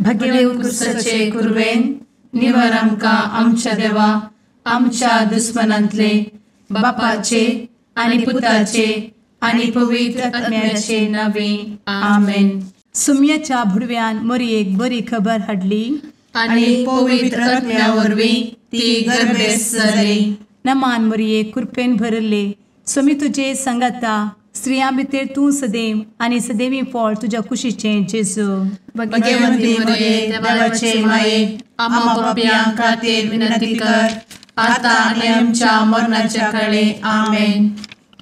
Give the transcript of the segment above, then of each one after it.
भगेव कुरवेन निवर आमकां आमच्या देवा आमच्या दुस्मनांतले बापाचे आनी पुताचे आनी पवित्र आत्म्याचे नावे आमेन. सुम्याच्या भुडव्यान मोरयेक बरी खबर हाडली आनी पवित्र आत्म्या वरवीं ती गर्भेस्त जाली. नमान मोरये, कृपेन भरले, स्वामी तुजे संगाता, स्त्रियां भितर तूं सदैव आनी सदैवी फळ तुज्या कुशीचें जेजू. भगवंती मोरये, देवाचे माये, आम्हा पापयां खातीर विनंती कर आता आनी आमच्या मरणाच्या काळे. आमेन.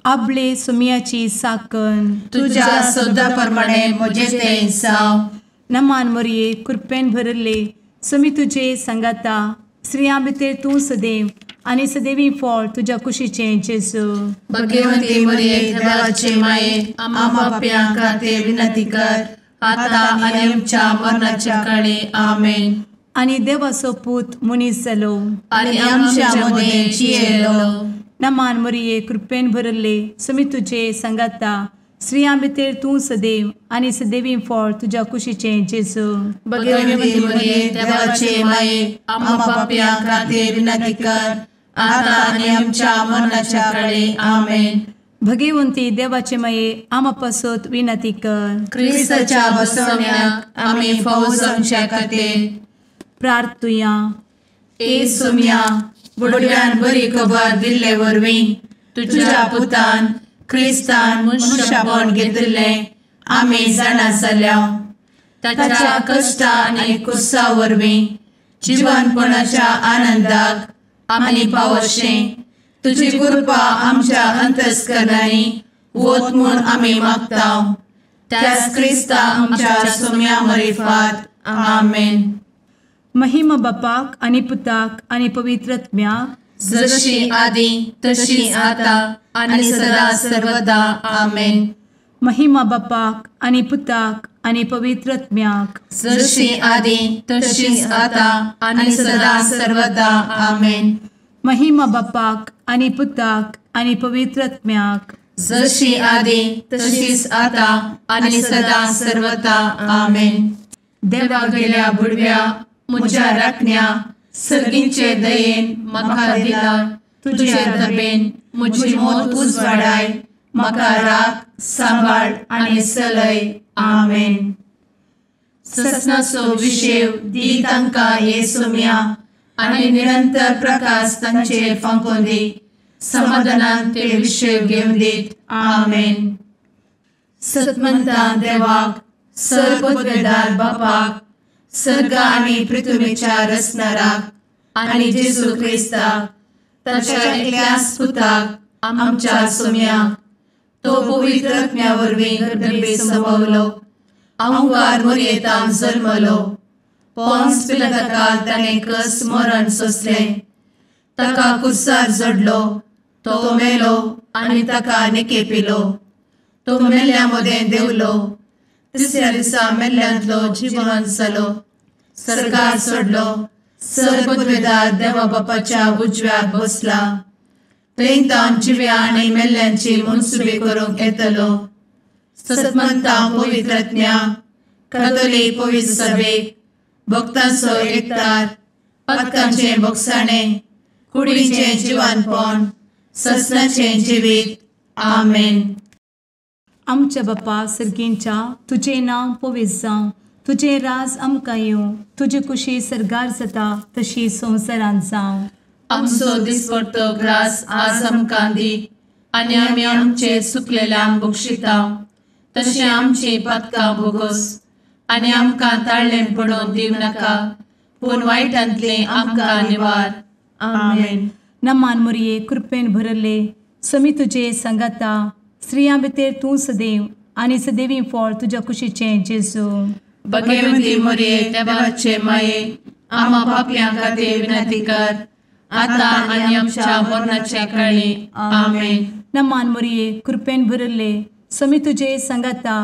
आपले सुम्याची साकन तुज्या सदा प्रमाणे म्हजें तें जावं. नमान मोरये, कृपेन भरले, स्वामी तुजे संगाता, स्त्रियां भितर तूं सदैव आनी सदैवी फळ तुज्या कुशीचें जेजू. भगवंती मोरये, देवाचे माये, आम्हा पापयां खातीर विनंती कर आता आनी आमच्या मरणाच्या काळे. आमेन. आनी देवाचो पूत मनीस जालो आनी आमच्या मदें जियेलो. नमान मोरये, कृपेन भरले, स्वामी तुजे संगाता, स्त्रियां भितर तूं सदैव आनी सदैवी फळ तुज्या कुशीचें जेजू. भगवंती मोरये, देवाचे माये, आम्हा पापयां खातीर विनंती कर आता आनी आमच्या मरणाच्या काळे. आमेन. भगवंती देवाचे माये, आम्हा पासत विनंती कर. क्रिस्ताच्या बसवण्याक आमी फावो जावच्या खातीर प्रार्थुया. ए सुम्या, बुडव्यान बरी खबर दिल्ले वरवीं तुज्या पुतान क्रिस्तान मनशापण घेतिल्लें आमी जाणा जाल्या. ताच्या कश्टा आनी कुसा वरवीं जिवनपणाच्या आनंदाक आमी पावशें तुजी कृपा आमच्या अंतस्करणांनी वत म्हूण आमी मागता. त्याच क्रिस्ता आमच्या सुम्या मरिफात. आमेन. महिमा बापाक आनी पुताक आनी पवित्र आत्म्याक, जशी आदी तशी आता आनी सदा सर्वदा. आमेन. महिमा बापाक आनी पुताक आनी पवित्र आत्म्याक, जशी आदी तशी आता आनी सदा सर्वदा. आमेन. महिमा बापाक आनी पुताक आनी पवित्र आत्म्याक, जशी आदी तशीच आता आनी सदा सर्वदा. आमेन. देवा गेल्या बुडव्या म्हज्या राखण्या सर्गींचे दयेन म्हाका दिला तुजे दबेन म्हजी मोत उजवाडाय, म्हाका राख सांबाळ आनी सलय. आमेन. ससनाचो विशेव दी तांकां हे सुम्या आनी निरंतर प्रकाश तांचेर फांकोवन दी, समाधानान ते विशेव घेवन दीत. आमेन. सतमंता देवाक, सर्वपदवेदार बापाक, सर्ग आनी पृथ्वीच्या रचणाराक आनी जेजू क्रिस्ताक ताच्या एकल्याच पुताक आमच्या सुम्याक, तो पवित्र आत्म्या वरवीं गर्भे संभवलो, अहंकार मोरयेतान जल्मलो, पोन्स पिलाताकाल ताणें कस मरण सोंसलें, ताका कुर्सार जडलो, तो मेलो आनी ताका निकेपिलो, तो मेल्ल्या मदें देंवलो, तिसऱ्या दिसा मेल्ल्यांतलो जिवन जालो, सर्गार सोडलो, सर्वपदवेदार देवा बापाच्या उजव्याक बसला, थंय तावन जिव्या आनी मेल्ल्यांची मनसुबी करूंक येतलो. सतमंता पवित्र आत्म्या, कातोलीक पवित्र सभेक, भक्तांचो एकतार, पातकांचें भोगसाणें, कुडीचें जिवानपण, ससनाचें जिवीत. आमेन. आमच्या बापा सर्गींच्या, तुजें नांव पवित्र जावं, तुजें राज आमकां येवं, तुजी कुशी सर्गार जाता तशी संवसारांत जावं. आमचो दिसपडतो ग्रास आज आमकां दी आनी आमी आमचे सुकलेल्यांक बक्षिता तशें आमची पातकां भोगोस आनी आमकां ताळ्ळें पडोवन दिवं नाका, पूण वायटांतलें आमकां निवार. आमेन. नमान मोरये, कृपेन भरले, स्वामी तुजे संगाता, स्त्रियां भितर तूं सदैव आनी सदैवी फळ तुज्या कुशीचें जेजू. भगवंती मोरये, देवाचे माये, आम्हा पापयां खातीर विनंती कर आता आनी आमच्या मरणाच्या काळी. आमेन. नमान मोरये, कृपेन भरले, स्वामी तुजे संगाता,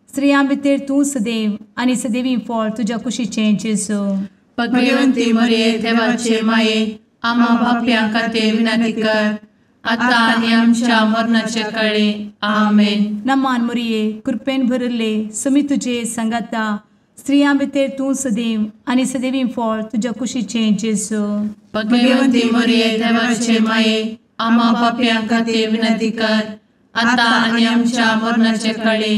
स्त्रियां भितर तूं सदैव आनी सदैवी फळ तुज्या कुशीचें जेजू. भगवंती मोरये, देवाचे माये, आम्हा पापयां खातीर विनंती कर आता आनी आमच्या मरणाच्या काळी. आमेन. नमान मोरये, कृपेन भरले, स्वामी तुजे संगाता, स्त्रियां भितर तूं सदैव आनी सदैवी फळ तुज्या कुशीचें जेजू. भगवंती मरिये देवाचे माये, आम्हा पापयां खातीर विनंती कर, आतां आनी आमच्या मरणाचे कळे.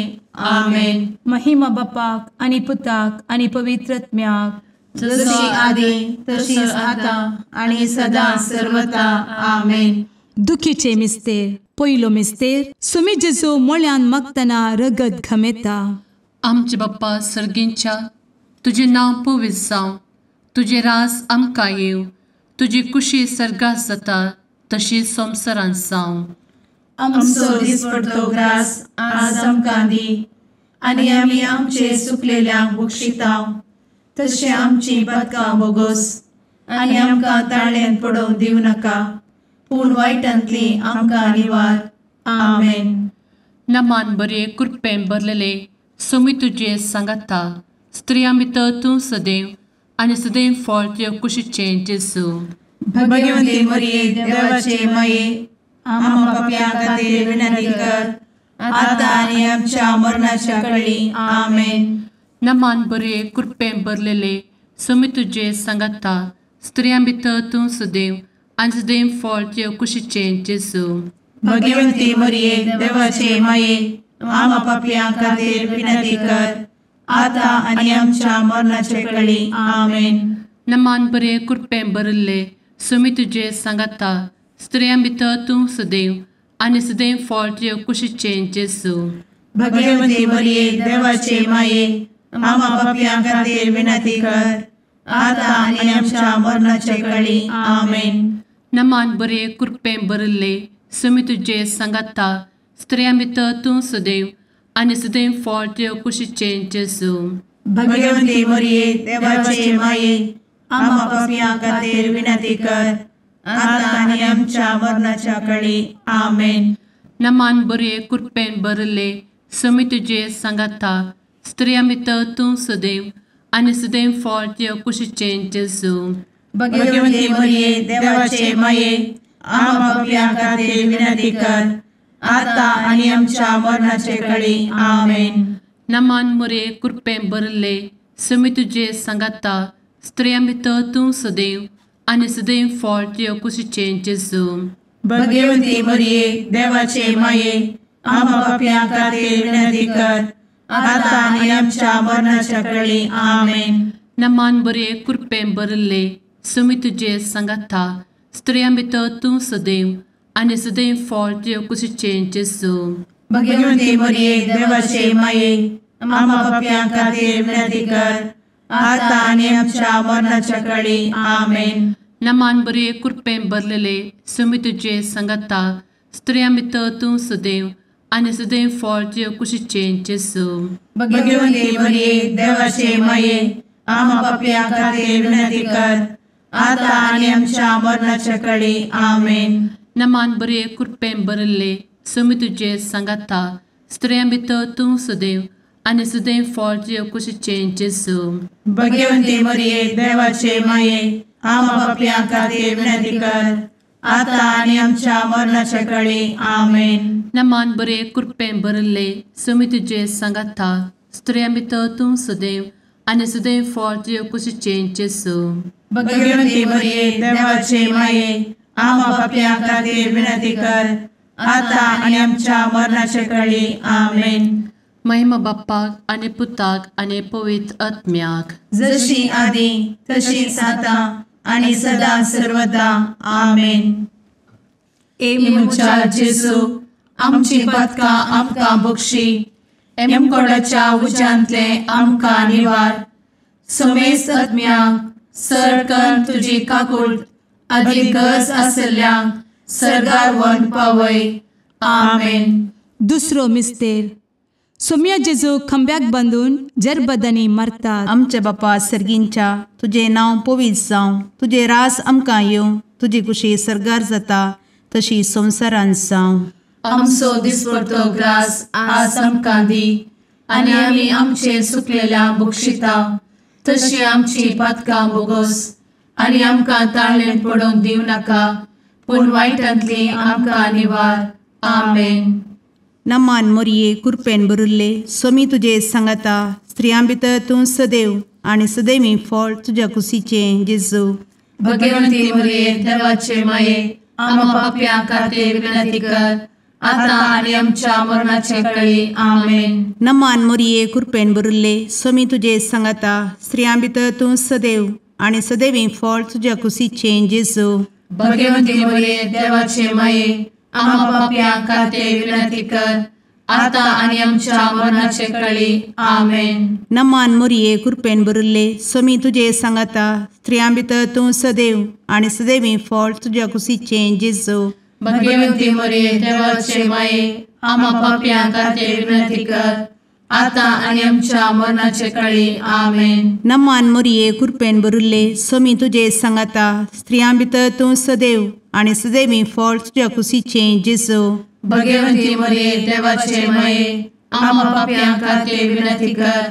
आमेन. महिमा बापाक आनी पुताक आनी पवित्र आत्म्याक, जशी आदी तशीच आतां आनी सदां सर्वता. आमेन. दुखीचे मिस्तेर. पयलो मिस्तेर, सुमी जेजू मोळ्यान मागतना रगत घमेता. आमचे बाप्पा सर्गींच्या, तुजें नांव पवित्र जावं, तुजें रास आमकां येवं, तुजी कुशी सर्गात जाता तशी संवसारांत जावं. आमचो दिसपडतो ग्रास आज आमकां दी, आनी आमी आमचे सुकलेल्यांक बक्षिता तशें आमची पातकां बोगोस, आनी आमकां ताळ्यान पडोवंक दिवं नाका, पूण वायटांतली आमकां निवार. आमेन. नमान बरे कृपेन भरलेले सोमी तुजे सांगाता, स्त्रियां भितर तूं सदैव आनी सदैव फळ तुज्या कुशीचें जेजू. भगवंती मरिये देवाचे माये, आम्हा पापयां खातीर विनंती कर, आतां आनी आमच्या मरणाच्या कळी. आमेन. नमान बरे कृपेन भरलेले सोमी तुजे सांगाता, स्त्रियां भितर तूं सदैव आनी सदैव फळ तुज्या कुशीचें जेजू. भगवंती मरिये देवाचे माये, आम्हा पापयां खातीर विनंती कर, आतां आनी आमच्या मरणाचे कळी. आमेन. नमान बरे कृपेन भरिल्ले सोमी तुजे सांगाता, स्त्रियां भितर तूं सदैव आनी सदैव फळ तुज्या कुशीचें जेजू. भगवंती मरिये देवाचे माये, आम्हा पापयां खातीर विनंती कर, आतां आनी आमच्या मरणाचे कळी. आमेन. नमान बरे कृपेन भरिल्ले सोमी तुजे सांगाता, स्त्रियां भितर तूं सदैव आनी सदैव फळ तुज्या कुशीचें जेजू. भगवंती मरिये देवाचे माये, आम्हा पापयां खातीर विनंती कर, आतां आनी आमच्या मरणाच्या कळी. आमेन. नमान बरे कृपेन भरिल्ले सोमी तुजे सांगाता, स्त्रियां भितर तूं सदैव आनी सदैव फळ तुज्या कुशीचें जेजू. भगवंती मरिये देवाचे माये, आम्हा पापयां खातीर विनंती कर, आतां आनी आमच्या मरणाचे कळी. आमेन. नमान मरिये कृपेन भरिल्ले सोमी तुजे सांगाता, स्त्रियां भितर तूं सदैव आनी सदैव फळ तुज्या कुशीचें जेजू. भगवंती मरिये देवाचे माये, आम्हा पापयां खातीर विनंती कर, आतां आनी आमच्या मरणाच्या कळी. आमेन. नमान बरे कृपेन भरिल्ले सोमी तुजे सांगाता, स्त्रियां भितर तूं सदैव आनी सदैव फळ तुज्या कुशीचें जेजू. भगवंती मरिये देवाचे माये, आम्हा पापयां खातीर विनंती कर, आतां आनी आमच्या मरणाच्या कळी. आमेन. नमान बरे कृपेन भरलेले सोमी तुजे सांगाता, स्त्रियां भितर तूं सदैव आनी सदैव फळ तुज्या कुशीचें जेजू. भगवंती मरिये देवाचे माये, आम्हा पापयां खातीर विनंती कर, आतां आनी आमच्या मरणाच्या कळी. आमेन. नमान बरे कृपेन भरिल्ले सोमी तुजे सांगाता, स्त्रियां भितर तूं सदैव आनी सदैव फळ तुज्या कुशीचें जेजू. भगवंती मरिये देवाचे माये, आम्हा पापयां खातीर विनंती कर, आतां आनी आमच्या मरणाच्या कळी. आमेन. नमान बरे कृपेन भरिल्ले सोमी तुजे सांगाता, स्त्रियां भितर तूं सदैव आनी सदैव फळ तुज्या कुशीचें जेजू. भगवंती मरिये देवाचे माये, आम्हा पापयां खातीर विनंती कर, आतां आनी आमच्या मरणाचे कळी. आमेन. महिमा बाप्पाक आनी पुताक आनी पवित्र आत्म्याक, जशी आदी तशीच आतां आनी सदां सर्वदा. आमेन. ए म्हज्या जेजू, आमची पातकां आमकां बक्षी, एमकोडाच्या उज्यांतले आमकां निवार, समेस्त आत्म्यांक सर तुजी काकूट आदी गरज आसल्ल्यांक सर्गार व्हरून पावय. आमेन. दुसरो मिस्तेर, सोम्या जेजू खंब्याक बांदून जरबदांनी मारतात. आमच्या बापा सर्गींच्या, तुजें नांव पवित्र जावं, तुजें रास आमकां येवं, तुजी कुशी सर्गार जाता तशी संवसारांत जावं. आमचो दिसपडतो ग्रास आज आमकां दी, आनी आमी आमचे सुकलेल्या बक्षिता तशी आमची पातकां बोगोस, आनी आमकां ताळ्ळेन पडोवंक दिवं नाका, पूण वायटांतली आमकां निवार. आमेन. नमान मोरये कृपेन भरिल्ले सोमी तुजे सांगाता, स्त्रियां भितर तूं सदैव आनी सदैवी फळ तुज्या कुशीचें जेजू। भगवंती मरिये देवाचे माये आम्हा पाप्यां खातीर विनंती कर आता आनी आमच्या मरणाचे वेळी। आमेन। नमान मरिये कृपेन भरिल्ले स्वामी तुजे सांगाता स्त्रियां भितर तूं सदैव आनी सदैवी फळ तुज्या कुशीचें जेजू। भगवंती मरिये देवाचे माये आम्हा पाप्यां खातीर विनंती कर आता आनी आमच्या मरणाचे वेळी। आमेन। नमान मरिये कृपेन भरिल्ले स्वामी तुजे सांगाता स्त्रियां भितर तूं सदैव आनी सदैवी फळ तुज्या कुशीचें जेजू। भगवंती मरिये देवाचे माये आम्हा पाप्यां खातीर विनंती कर आता आनी आमच्या मरणाचे वेळी। आमेन। नमान मरिये कृपेन भरिल्ले स्वामी तुजे सांगाता स्त्रियां भितर तूं सदैव आनी सदैवी फळ तुज्या कुशीचें जेजू। भगवंती मरिये देवाचे माये आम्हा पाप्यां खातीर विनंती कर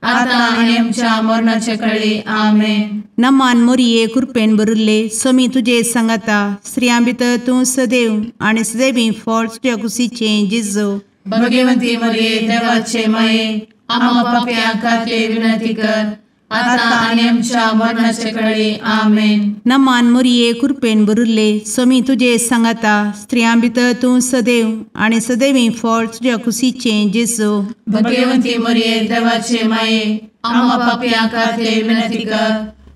आता आनी आमच्या मरणाचे वेळी। आमेन। नमान मरिये कृपेन भरिल्ले स्वामी तुजे सांगाता स्त्रियां भितर तूं सदैव आनी सदैवी फळ तुज्या कुशीचें जेजू। भगवंती मरिये देवाचे माये आम्हा पाप्यां खातीर विनंती कर आता आनी आमच्या मरणाचे वेळी। आमेन। नमान मरिये कृपेन भरिल्ले स्वामी तुजे सांगाता स्त्रियां भितर तूं सदैव आनी सदैवी फळ तुज्या कुशीचें जेजू। भगवंती मरिये देवाचे माये आम्हा पाप्यां खातीर विनंती कर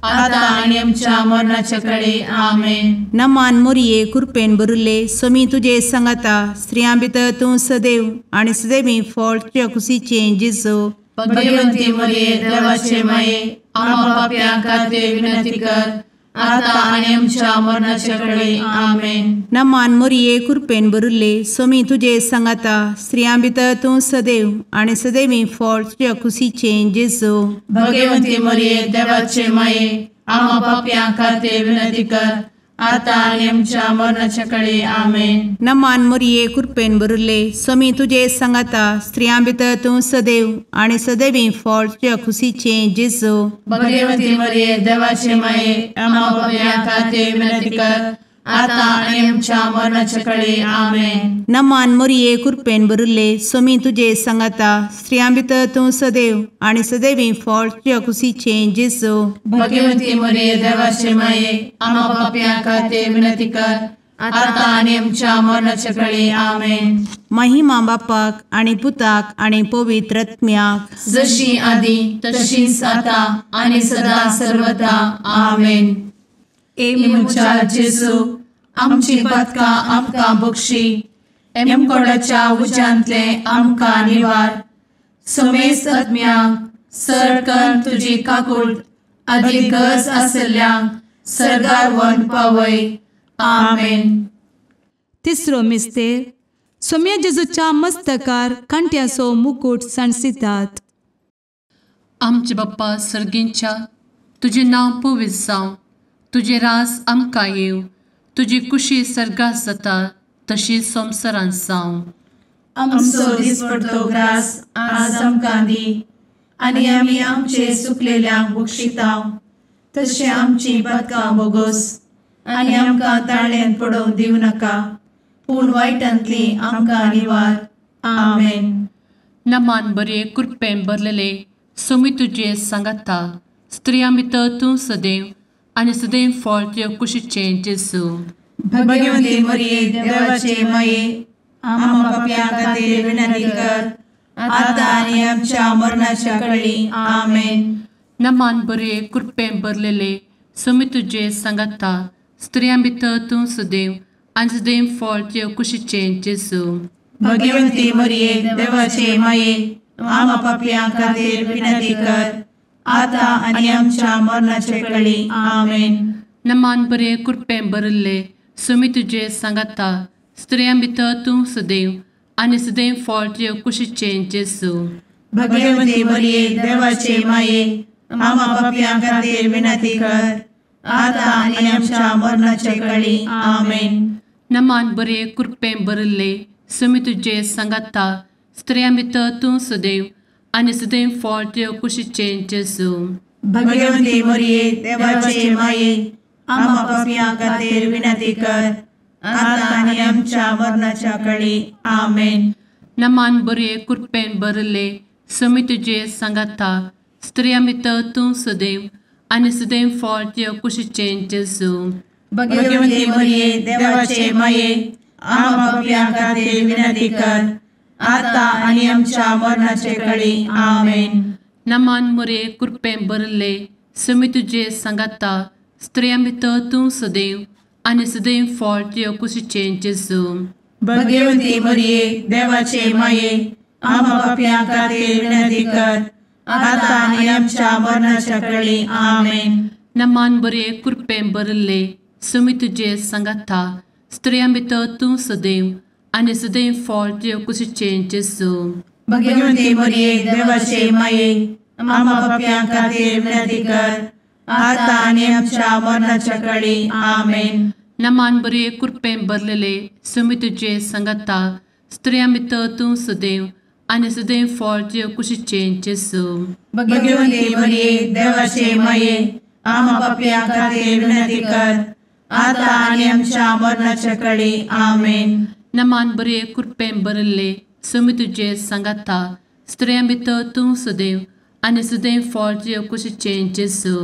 आता आनी आमच्या मरणाचे वेळी। आमेन। नमान मरिये कृपेन भरिल्ले स्वामी तुजे सांगाता स्त्रियां भितर तूं सदैव आनी सदैवी फळ तुज्या कुशीचें जेजू। भगवंती मरिये देवाचे माये आम्हा पाप्यां खातीर विनंती कर आता आनी आमच्या मरणाचे वेळी। आमेन। नमान मरिये कृपेन भरिल्ले स्वामी तुजे सांगाता स्त्रियां भितर तूं सदैव आनी सदैवी फळ तुज्या कुशीचें जेजू। भगवंती मरिये देवाचे माये आम्हा पाप्यां खातीर विनंती कर आता आनी आमच्या मरणाचे वेळी। आमेन। नमान मरिये कृपेन भरिल्ले स्वामी तुजे सांगाता स्त्रियां भितर तूं सदैव आनी सदैवी फळ तुज्या कुशीचें जेजू। भगवंती मरिये देवाचे माये आम्हा पाप्यां खातीर विनंती कर आता आनी आमच्या मरणाचे वेळी। आमेन। नमान मरिये कृपेन भरिल्ले स्वामी तुजे सांगाता स्त्रियां भितर तूं सदैव आनी सदैवी फळ तुज्या कुशीचें जेजू। भगवंती मरिये देवाचे माये आम्हा पाप्यां खातीर विनंती कर आता आनी आमच्या मरणाचे वेळी। आमेन। महिमा बापाक आनी पुताक आनी पवित्र आत्म्याक जशी आदी तशीच आता आनी सदा सर्वदा। आमेन। ए म्हज्या जेजू आमची पातकां आमकां बक्षी एमकोडाच्या उज्यांतले आमकां निवार समेस्त आत्म्यांक सरकन तुजी काकूट आदी गरज आशिल्ल्यांक सर्गार व्हरून पावय। आमेन। तिसरो मिस्तेर सोम्या जेजूच्या मस्तकार कांट्याचो मुकूट सांडसितात। आमचे बाप्पा सर्गींच्या तुजें नांव पवित्र जावं, तुजें राज आमकां येवं, तुजी कुशी सर्गात जाता तशी संवसारांत जावं। आमचो दिसपडतो ग्रास आज आमकां दी आनी आमी आमचे सुकलेल्यांक बक्षिता तशें आमची पातकां बोगोस आनी आमकां ताळ्यान पडोवंक दिवं नाका पूण वायटांतली आमकां निवार। आमेन। नमान बरे कृपेन भरलेले स्वामी तुजे सांगाता स्त्रियां भितर तूं सदैव आनी सदैव फळ तुज्या कुशीचें जेजू। भगवंती मरिये देवाचे माये आम्हा पाप्यां खातीर विनंती कर आता आनी आमच्या मरणाच्या वेळी। आमेन। नमान बरे कृपेन भरलेले स्वामी तुजे सांगाता स्त्रियां भितर तूं सदैव आनी सदैव फळ तुज्या कुशीचें जेजू। भगवंती मरिये देवाचे माये आम्हा पाप्यां खातीर विनंती कर आता आनी आमच्या मरणाचे वेळी। आमेन। नमान बरे कृपेन भरिल्ले स्वामी तुजे सांगाता स्त्रियां भितर तूं सदैव आनी सदैव फळ तुज्या कुशीचें जेजू। भगवंती मरिये देवाचे माये आम्हा पाप्यां खातीर विनंती कर आता आनी आमच्या मरणाचे वेळी। आमेन। नमान बरे कृपेन भरिल्ले स्वामी तुजे सांगाता स्त्रियां भितर तूं सदैव आनी सदैव फळ तुज्या कुशीचें जेजू। भगवंती मरिये देवाचे माये आम्हा पाप्यां खातीर विनंती कर आता आनी आमच्या मरणाच्या वेळी। आमेन। नमान बरे कृपेन भरिल्ले समी तुजे सांगाता स्त्रियां भितर तूं सदैव आनी सदैव फळ तुज्या कुशीचें जेजू. भगवती मरिये देवाचे माये आम्हा पाप्यां खातीर विनंती कर आता आनी आमच्या मरणाचे कळी. आमेन. नमान मोरये कृपेन भरिल्ले समी तुजे सांगाता स्त्रियां भितर तूं सदैव आनी सदैव फळ तुज्या कुशीचें जेजू. भगवती मरिये देवाचे माये आम्हा पाप्यां खातीर विनंती कर आता आनी आमच्या मरणाच्या कळी. आमेन. नमान बरे कृपेन भरिल्ले समी तुजे सांगाता स्त्रियां भितर तूं सदैव आनी सदैव फळ तुज्या कुशीचें जेजू. भगवती मरिये देवाचे माये आम्हा पाप्यां खातीर विनंती कर आता आनी आमच्या मरणाच्या कळी. आमेन. नमान बरे कृपेन भरलेले समी तुजे सांगाता स्त्रियां भितर तूं सदैव आनी सदैव फळ तुज्या कुशीचें जेजू. भगवती मरिये देवाचे माये आम्हा पाप्यां खातीर विनंती कर आता आनी आमच्या मरणाच्या कळी. आमेन. नमान बरे कृपेन भरिल्ले समी तुजे सांगाता स्त्रियां भितर तूं सदैव आनी सदैव फळ तुज्या कुशीचें जेजू.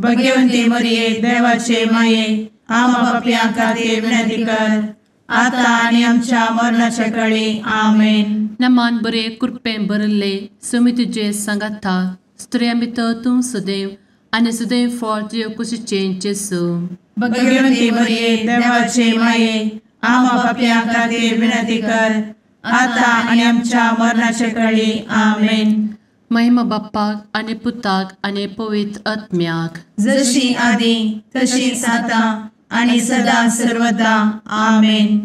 भगवती मरिये देवाचे माये आम्हा पाप्यां खातीर विनंती कर आता आनी आमच्या मरणाच्या कळी. आमेन. नमान बरे कृपेन भरिल्ले समी तुजे सांगाता स्त्रियां भितर तूं सदैव आनी सदैव फळ तुज्या कुशीचें जेजू. भगवती मरिये देवाचे माये आम्हा पाप्यां खातीर विनंती कर आता आनी आमच्या मरणाच्या कळी. आमेन. महिमा बाप्पाक आनी पुताक आनी पवित्र आत्म्याक, जशी आदी तशीच आता आनी सदा सर्वदा. आमेन.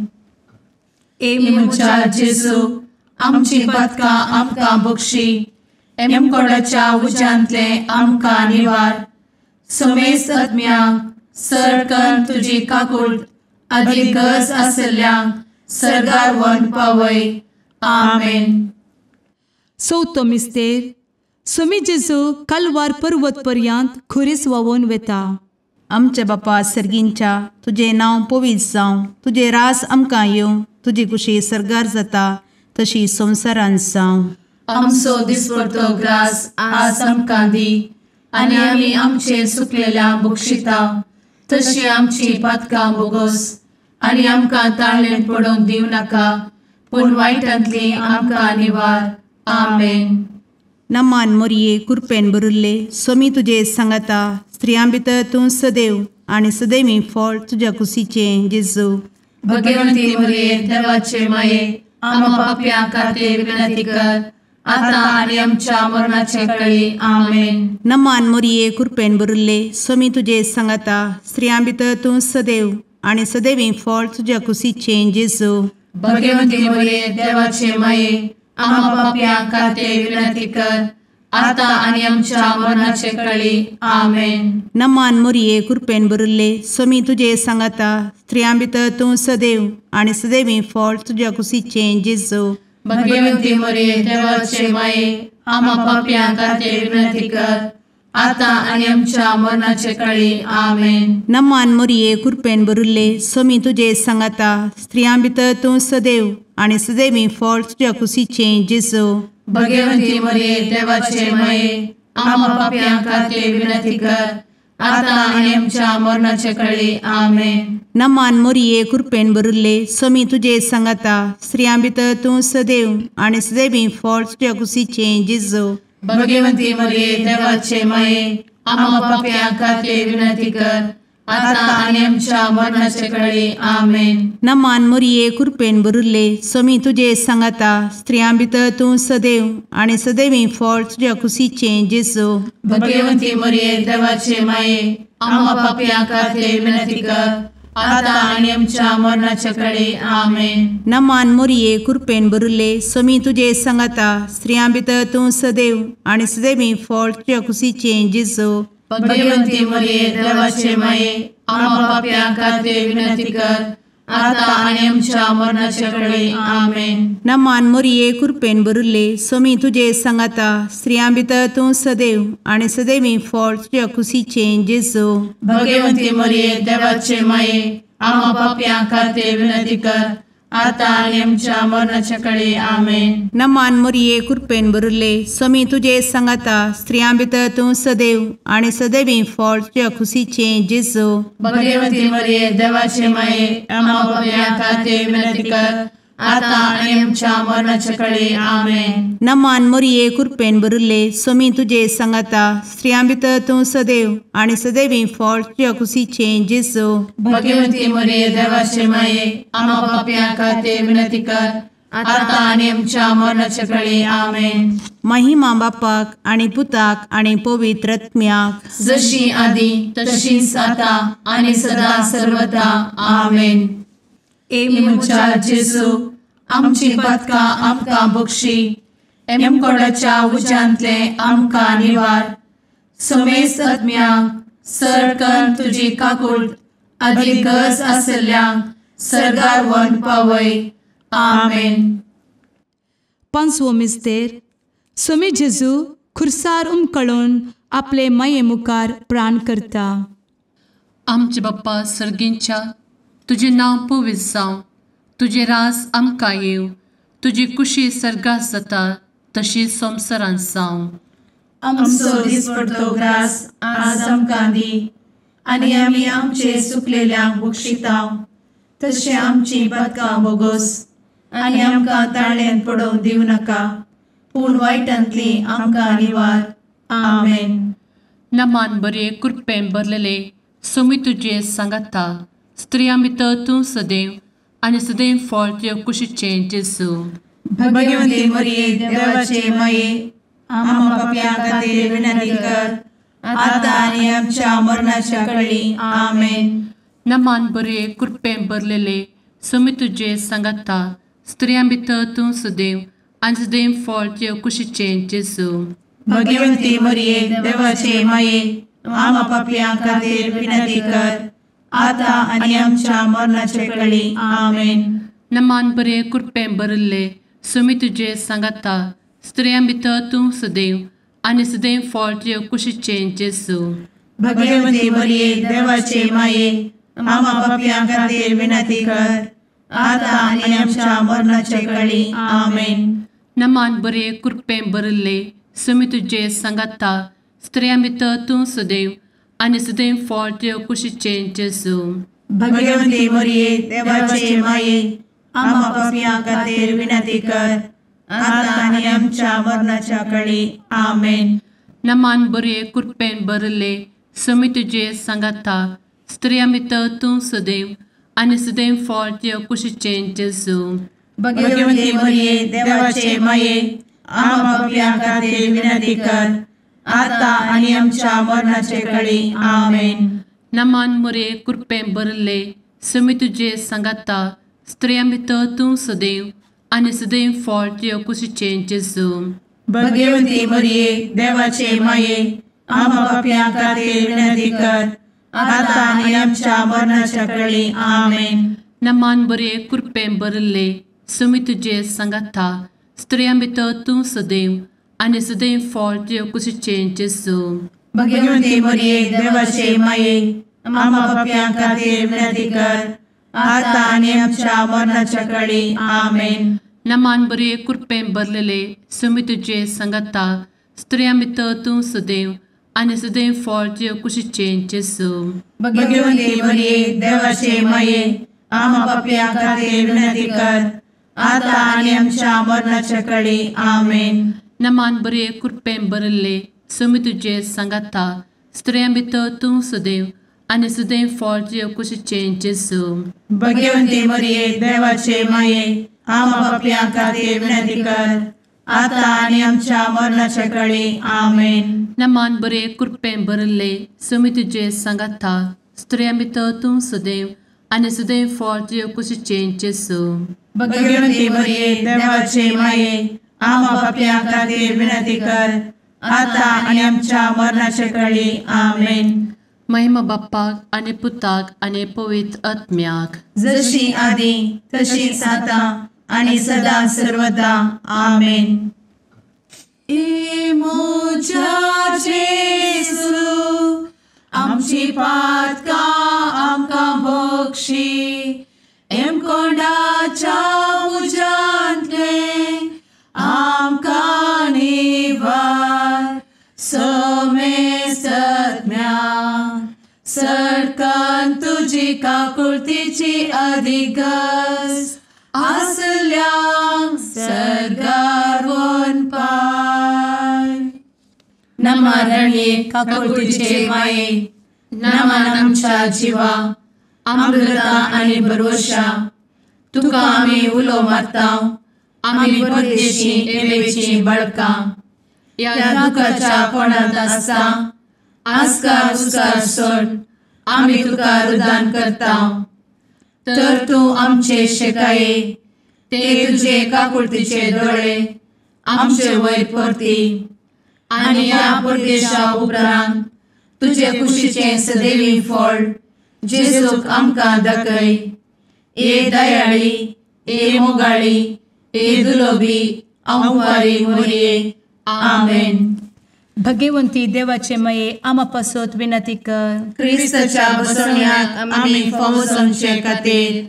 ए म्हज्या जेजू आमची पातकां आमकां बक्षी, एमकोडाच्या उज्यांतले आमकां निवार, समेस्त आत्म्यांक सरकन तुजी काकूट आदी गरज आसल्ल्यांक सर्गार व्हरून पावय. आमेन. चवथो मिस्तेर सुमी जेजू कालवार पर्वत पर्यंत खुरीस व्हांवून वेता. आमच्या बापा सर्गींच्या तुजें नांव पवित्र जावं, तुजें राज आमकां येवं, तुजी कुशी सर्गार जाता तशी संवसारांत जावं. आमचो दिसपडतो ग्रास आज आमकां दी आनी आमी आमचे सुकलेल्या बक्षिता तशी आमची पातकां बोगोस आनी आमकां ताळेन पडोवंक दिवं नाका पूण वायटांतली आमकां निवार. आमेन. नमान मोरये कृपेन भरिल्ले सोमी तुजे सांगाता स्त्रियां भितर तूं सदैव आनी सदैवी फळ तुज्या कुशीचें जेजू. भगवंती मोरये देवाचे माये आम्हा पाप्यां खातीर विनंती कर आता आनी आमच्या मरणाचे कळी. आमेन. नमान मोरये कृपेन भरिल्ले सोमी तुजे सांगाता स्त्रियां भितर तूं सदैव आनी सदैवी फळ तुज्या कुशीचें जेजू. भगवंती मोरये देवाचे माये आम्हा पाप्यां खातीर विनंती कर आता आनी आमच्या मरणाचे कळी. आमेन. नमान मोरये कृपेन भरिल्ले सोमी तुजे सांगाता स्त्रियां भितर तूं सदैव आनी सदैवी फळ तुज्या कुशीचें जेजू. भगवंती मोरये देवाचे माये आम्हा पाप्यां खातीर विनंती कर आता आनी आमच्या मरणाचे कळी. आमेन. नमान मोरये कृपेन भरिल्ले सोमी तुजे सांगाता स्त्रियां भितर तूं सदैव आनी सदैवी फळ तुज्या कुशीचें जेजू. भगवंती मोरये देवाचे माये आम्हा पाप्यां खातीर विनंती कर आता आनी आमच्या मरणाचे कळी. आमेन. नमान मोरये कृपेन भरिल्ले सोमी तुजे सांगाता स्त्रियां भितर तूं सदैव आनी सदैवी फळ तुज्या कुशीचें जेजू. भगवंती मोरये देवाचे माये आम्हा पाप्यां खातीर विनंती कर आता आनी आमच्या मरणाचे कळी. आमेन. नमान मोरये कृपेन भरिल्ले सोमी तुजे सांगाता स्त्रियां भितर तूं सदैव आनी सदैवी फळ तुज्या कुशीचें जेजू. भगवंती मोरये देवाचे माये आम्हा पाप्यां खातीर विनंती कर आता आनी आमच्या मरणाचे कळी. आमेन. नमान मोरये कृपेन भरिल्ले सोमी तुजे सांगाता स्त्रियां भितर तूं सदैव आनी सदैवी फळ तुज्या कुशीचें जेजू. भगवंती मोरये देवाचे माये आम्हा पाप्यां खातीर विनंती कर आता आनी आमच्या मरणाचे कळी. आमेन. नमान मोरये कृपेन भरिल्ले सोमी तुजे सांगाता स्त्रियां भितर तूं सदैव आनी सदैवी फळ तुज्या कुशीचें जेजू. भगवंती मोरये देवाचे माये आम्हा पाप्यां खातीर विनंती कर आतां आनी आमच्या मरणाच्या कळे. आमेन. नमान मोरये कृपेन भरिल्ले, स्वामी तुजे सांगाता, स्त्रियां भितर तूं सदैव आनी सदैवी फळ तुज्या खुशीचें जेजू. भगवती मरिये देवाचे माये, आम्हा पाप्यां खातीर विनंती कर, आतां आनी आमच्या मरणाच्या कळे. आमेन. नमान मोरये कृपेन भरिल्ले, स्वामी तुजे सांगाता, स्त्रियां भितर तूं सदैव आनी सदैवी फळ तुज्या खुशीचें जेजू. भगवती मरिये देवाचे माये, आम्हा पाप्यां खातीर विनंती कर, आतां आनी आमच्या मरणाच्या कळे. आमेन. महिमा बापाक आनी पुताक आनी पवित्र आत्म्याक, जशी आदी तशीच आतां आनी सदा सर्वदा. आमेन. ए म्हज्या जेजू, आमची पातकां आमकां बक्षी, एमकोडाच्या उज्यांतले आमकां निवार, समेस्त आत्म्यांक सरकन तुजी काकूट आदी गरज आसल्ल्यांक सर्गार व्हरून पावय. आमेन. पांचवो मिस्तेर. स्वामी जेजू खुर्सार उमकळून आपले माये मुखार प्राण करता. आमचे बाप्पा सर्गींच्या, तुजें नांव पवित्र जावं, तुजें राज आमकां येवं, तुजी कुशी सर्गात जाता तशी संवसारांत जावं. आमचो दिसपडतो ग्रास आज आमकां दी, आनी आमी आमचे सुकलेल्यांक बक्षिता तशें आमची पातकां बोगोस, आनी आमकां ताळ्यांत पडोवंक दिवं नाका, पूण वायटांतली आमकां निवार. आमेन. नमान बरे कृपेन भरलेले, स्वामी तुजे सांगाता, स्त्रियां भितर तूं सदैव आनी सदैव फळ तुज्या कुशीचें जेजू. भगवती मरिये देवाचे माये, आम्हा पाप्यां खातीर विनंती कर, आतां आनी आमच्या मरणाच्या कळी. आमेन. नमान बरे कृपेन भरलेले, स्वामी तुजे सांगाता, स्त्रियां भितर तूं सदैव आनी सदैव फळ तुज्या कुशीचें जेजू. भगवती मरिये देवाचे माये, आम्हा पाप्यां खातीर विनंती कर, आतां आनी आमच्या मरणाचे कळी. आमेन. नमान बरे कृपेन भरिल्ले, स्वामी तुजे सांगाता, स्त्रियां भितर तूं सदैव आनी सदैव फळ तुज्या कुशीचें जेजू. भगवती मरिये देवाचे माये, आम्हा पाप्यां खातीर विनंती कर, आतां आनी आमच्या मरणाचे कळी. आमेन. नमान बरे कृपेन भरिल्ले, स्वामी तुजे सांगाता, स्त्रियां भितर तूं सदैव आनी सदैव फळ तुज्या कुशीचें जेजू. भगवती मरिये देवाचे माये, आम्हा पाप्यां खातीर विनंती कर, आतां आनी आमच्या मरणाच्या कळी. आमेन. नमान बरे कृपेन भरिल्ले, स्वामी तुजे सांगाता, स्त्रियां भितर तूं सदैव आनी सदैव फळ तुज्या कुशीचें जेजू. भगवती मरिये देवाचे माये, आम्हा पाप्यां खातीर विनंती कर, आतां आनी आमच्या मरणाचे कळी. आमेन. नमान मरिये कृपेन भरिल्ले, स्वामी तुजे सांगाता, स्त्रियां भितर तूं सदैव आनी सदैव फळ तुज्या कुशीचें जेजू. भगवती मरिये देवाचे माये, आम्हा पाप्यां खातीर विनंती कर, आतां आनी आमच्या मरणाच्या कळी. आमेन. नमान बरे कृपेन भरिल्ले, स्वामी तुजे सांगाता, स्त्रियां भितर तूं सदैव आनी सदैव फळ तुज्या कुशीचें जेजू. भगवती मरिये देवाचे माये, आम्हा पाप्यां खातीर विनंती कर, आतां आनी आमच्या मरणाच्या कळी. आमेन. नमान बरे कृपेन भरलेले, स्वामी तुजे सांगाता, स्त्रियां भितर तूं सदैव आनी सदैव फळ तुज्या कुशीचें जेजू. भगवती मरिये देवाचे माये, आम्हा पाप्यां खातीर विनंती कर, आतां आनी आमच्या मरणाच्या कळी. आमेन. नमान बरे कृपेन भरिल्ले, स्वामी तुजे सांगाता, स्त्रियां भितर तूं सदैव आनी सदैव फळ तुज्या कुशीचें जेजू. भगवती मरिये देवाचे माये, आम्हा पाप्यां खातीर विनंती कर, आतां आनी आमच्या मरणाच्या कळी. आमेन. नमान बरे कृपेन भरिल्ले, स्वामी तुजे सांगाता, स्त्रियां भितर तूं सदैव आनी सदैव फळ तुज्या कुशीचें जेजू. भगवती मरिये देवाचे माये, आम्हा पाप्यां खातीर विनंती कर, आतां आनी आमच्या मरणाच्या कळी. आमेन. महिमा बाप्पाक आनी पुताक आनी पवित्र आत्म्याक, जशी आदी तशीच आतां आनी सदा सर्वदा. आमेन. ए म्हज्या जेजू, आमची पातकां आमकां बक्षी, एमकोंडाच्या तुजी काकुळतीची अधिगस आसल्यांक सर्गार वनपाय. नमा रणये काकुळतीचे माये, नमन आमच्या जिवा, अमृता आनी भरवशा, तुका आमी उलो मारता, आमी परदेशी एवेची बळकां, ह्या दुखाच्या कोणांत आसता आस्कार उस्कार सोड आमी तुका रुदान करता. तर तूं आमचे शेकाये ते तुजे काकुळतीचे दोळे आमचे वयर परती आनी ह्या परदेशा उपरांत तुजे कुशीचें सदैवी फळ जेजूक आमकां दाखय. ए दयाळी, ए मोगाळी, ए दुलोबी अंवारी मोरये. आमेन. भगवंती देवाचे मये आमा पासत विनंती कर. क्रिस्ताच्या बसवण्याक आमी फावो जावचे खातीर.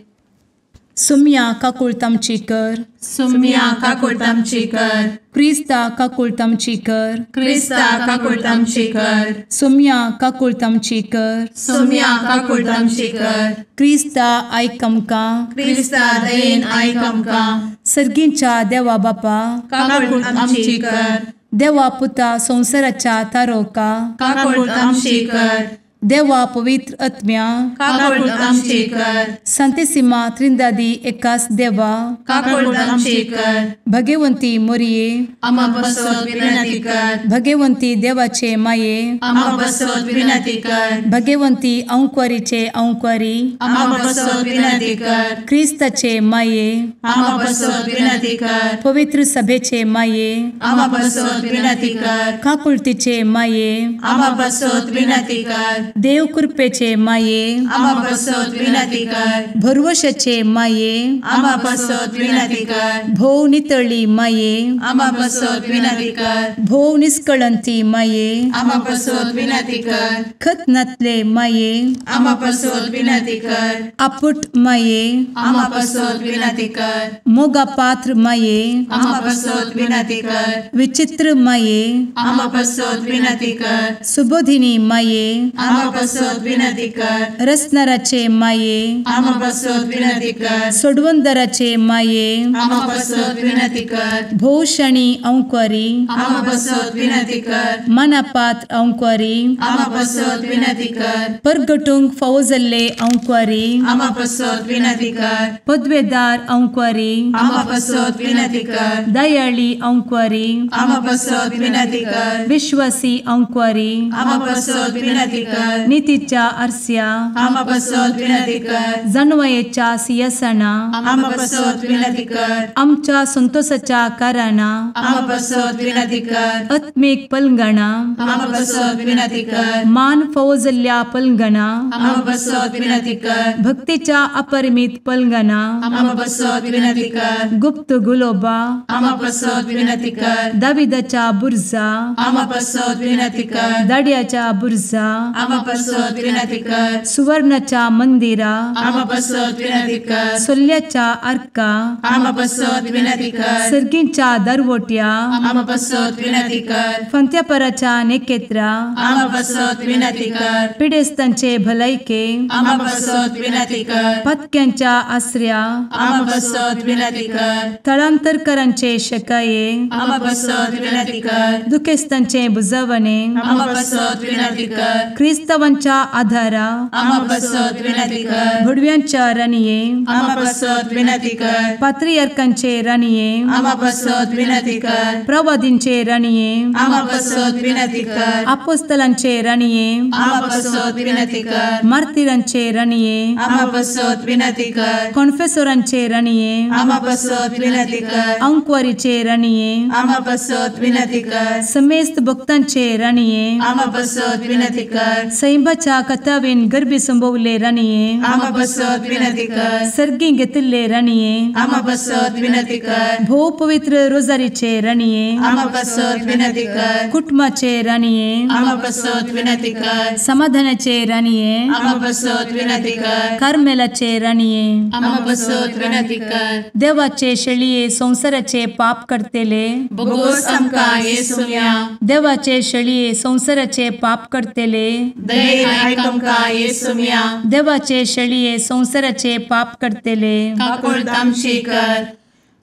सुम्या काकुळत आमची कर. सुम्या काकुळत आमची कर. क्रिस्ता काकुळत आमची कर. क्रिस्ता काकुळत आमची कर. सुम्या काकुळत आमची कर. सुम्या काकुळत आमची कर. क्रिस्ता आयक आमकां. क्रिस्ता दयेन आयक आमकां. सर्गींच्या देवा बापा काकुळत आमची कर. देवा पुता संवसाराच्या तारोका काकुळत आमची कर. देवा पवित्र आत्म्या काकुळत आमची कर. संतेसिमा त्रिंदादी एकास देवा काकुळत आमची कर. भगवंती मोरये आमा पासत विनंती कर. भगवंती देवाचे माये आमा पासत विनंती कर. भगवंती अंकुरीचे अंकुरी आमा पासत विनंती कर. क्रिस्ताचे माये आमा पासत विनंती कर. पवित्र सभेचे माये आमा पासत विनंती कर. काकुळतीचे माये आमा पासत विनंती कर. देव कृपेचे माये आमा पासत विनंती कर. भरवशाचे माये आमा पासत विनंती कर. भोव नितळी माये आमा पासत विनंती कर. भोव निष्कळंती माये आमा पासत विनंती कर. खत नातले माये आमा पासत विनंती कर. आपुट माये आमा पासत विनंती कर. मोगा पात्र माये आमा पासत विनंती कर. विचित्र माये आमा पासत विनंती कर. सुबोधिनी माये आमा पासत विनंती कर. रसनाराचे माये आमा पासत विनंती कर. सोडवंदराचे माये आमा पासत विनंती कर. भोवशणी अंकुरी आमा पासत विनंती कर. मनापात्र अंकुरी आमा पासत विनंती कर. परगटूंक फावो जाल्ले अंकुरी आमा पासत विनंती कर. पदवेदार अंकुरी आमा पासत विनंती कर. दयाळी अंकुरी आमा पासत विनंती कर. विश्वासी अंकुरी आमा पासत विनंती कर. नितीच्या आरस्या आमा पासत विनंती कर. जानवयेच्या सिंहासना आमा पासत विनंती कर. आमच्या संतोषाच्या कारणा आमा पासत विनंती कर. आत्मीक पलंगणा आमा पासत विनंती कर. मान फावो जाल्ल्या पलंगणा आमा पासत विनंती कर. भक्तीच्या अपरिमित पलंगणा आमा पासत विनंती कर. गुप्त गुलोबा आमा पासत विनंती कर. दाविदाच्या बुर्जा आमा पासत विनंती कर. दाड्याच्या बुर्जा आमा पासत विनंती कर. सुवर्णाच्या मंदिरा आमा पासत विनंती कर. सोल्याच्या आर्का आमा पासत विनंती कर. सर्गींच्या दरवट्या आमा पासत विनंती कर. फंत्यापराच्या नेकेत्रा आमा पासत विनंती कर. पिडेस्तांचे भलायके आमा पासत विनंती कर. पत्क्यांच्या आसऱ्या आमा पासत विनंती कर. थळांतरकरांचे शकाये आमा पासत विनंती कर. दुखेस्तांचे बुजवणे आमा पासत विनंती कर. क्रिस्तावांच्या आधारा आमा पासत विनंती कर. भुडव्यांच्या राणये आमा पासत विनंती कर. पात्रियार्कांचे राणये आमा पासत विनंती कर. प्रवादींचे राणये आमा पासत विनंती कर. आपोस्तलांचे राणये आमा पासत विनंती कर. मार्तिरांचे राणये आमा पासत विनंती कर. कॉन्फेसोरांचे राणये आमा पासत विनंती कर. अंकुवारीचे राणये आमा पासत विनंती कर. समेस्त भक्तांचे राणये आमा पासत विनंती कर. सैंबाच्या कथावेन गर्भी संभवले राणये आमा पासत विनंती कर. सर्गी घेतिल्ले राणये आमा पासत विनंती कर. भोव पवित्र रोजारीचे राणये आमा पासत विनंती कर. कुटुंबाचे राणये आमा पासत विनंती कर. समाधानाचे राणये आमा पासत विनंती कर. कार्मेलाचे राणये आमा पासत विनंती कर. देवाचे शेळये संवसाराचे पाप करतेले बोगोस आमकां येसुम्या देवाचे शेळये संवसाराचे पाप करतेले दयेन आयक आमकां येसुम्या. देवाचे शेळये संवसाराचे पाप करतले काकुळट आमची कर.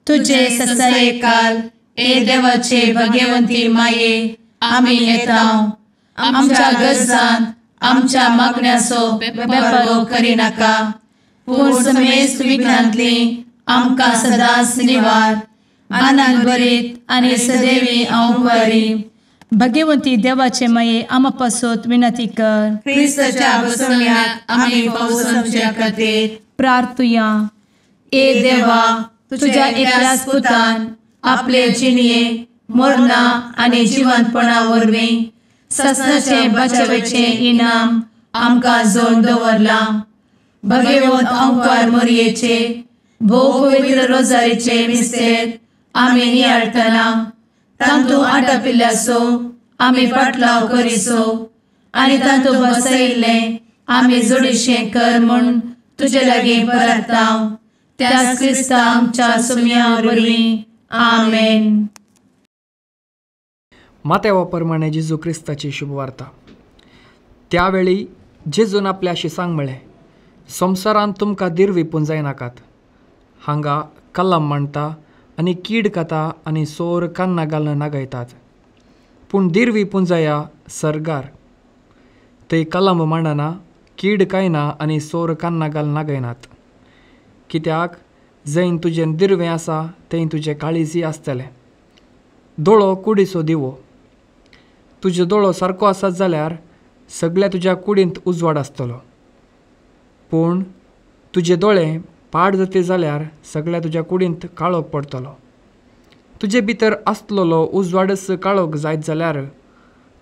तुजे ससायेकाल ए देवाचे भगवंती माये आमी येता आमच्या गरजान आमच्या मागण्याचो बेपर्वो करिनाका पूण समेस्त विघ्नांतली आमकां सदांच निवार. आनंद भरीत आनी सदैवी अंवकारी. भगवंती देवाचे माये आमा पासत विनंती कर. क्रिस्ताच्या बसवण्याक आमी पावसाच्या खातीर प्रार्थुया. ए देवा तुझ्या एकल्याच पुतान आपले जिणये मरणा आनी जिवंतपणा वरवीं ससनाचे बचावेचे इनाम आमकां जोड दवरलां. भगवंत अंकार मोरयेचे भोव पवित्र रोजारीचे मिस्तेर आमी नियाळटना तांतू आटापिल्ल्याचो आमी पाटलाव करिसो आनी तांतू बसयिल्लें आमी जोडीशें कर म्हूण तुजे लागीं परता त्याच क्रिस्ता आमच्या सुम्या वरवीं. आमेन. मातेवा प्रमाणे जेजू क्रिस्ताची शुभवार्ता. त्यावेळी जेजून आपल्या शिसांक म्हळें, संवसारांत तुमकां धीर विपून जायनाकात. हांगा कलम मांडटा आनी कीड खाता आनी सोर कान्ना घालून नागयतात. पूण धीर विपून जाया सर्गार. थंय कलम मांडना, कीड कायना आनी सोर कान्ना घालून नागयनात. कित्याक जंय तुजें दिरवें आसा थंय तुजें काळीजय आसतलें. दोळो कुडीचो दिवो. तुजो दोळो सारको आसत जाल्यार सगळ्या तुज्या कुडींत उजवाड आसतलो. पूण तुजे दोळे पाड जाते जाल्यार सगळ्या तुज्या कुडींत काळोख पडटलो. तुजे भितर आसलेलो उजवाडच काळोख जायत जाल्यार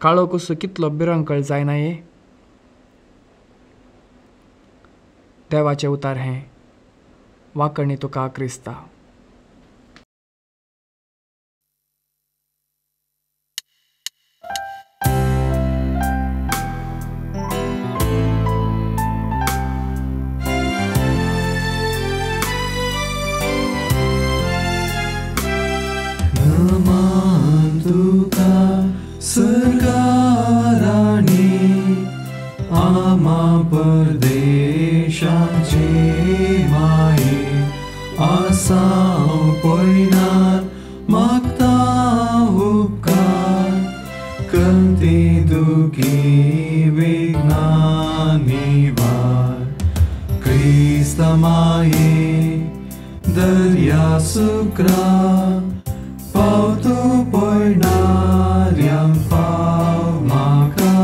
काळोख कितलो बिरंकळ जायना ये. देवाचें उतार हें. वांकणी तुका क्रिस्ता. नमान तुका सरकाराणी आमा परदेशाचे माये आसाव पयनार मागता उपकार कंती दुखी विघ्ना निवार. क्रिस्ता माये दर्या सुक्रा पावतो पयणाऱ्यांक पाव म्हाका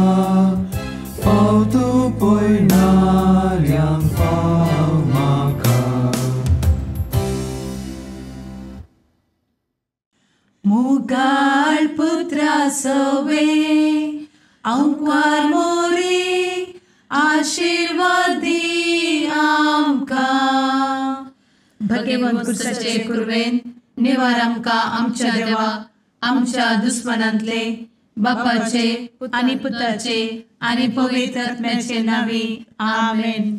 पावतो पयणाऱ्यांक पाव म्हाका. मुगाळ पुत्रा सवे अंकार मोरे आशीर्वादी आमकां. भगवंत कुर्साचे कुर्वेन निवार आमकां आमच्या देवा आमच्या दुस्मनांतले बापाचे आनी पुताचे आनी पवित्र आत्म्याचे नांवी. आमेन.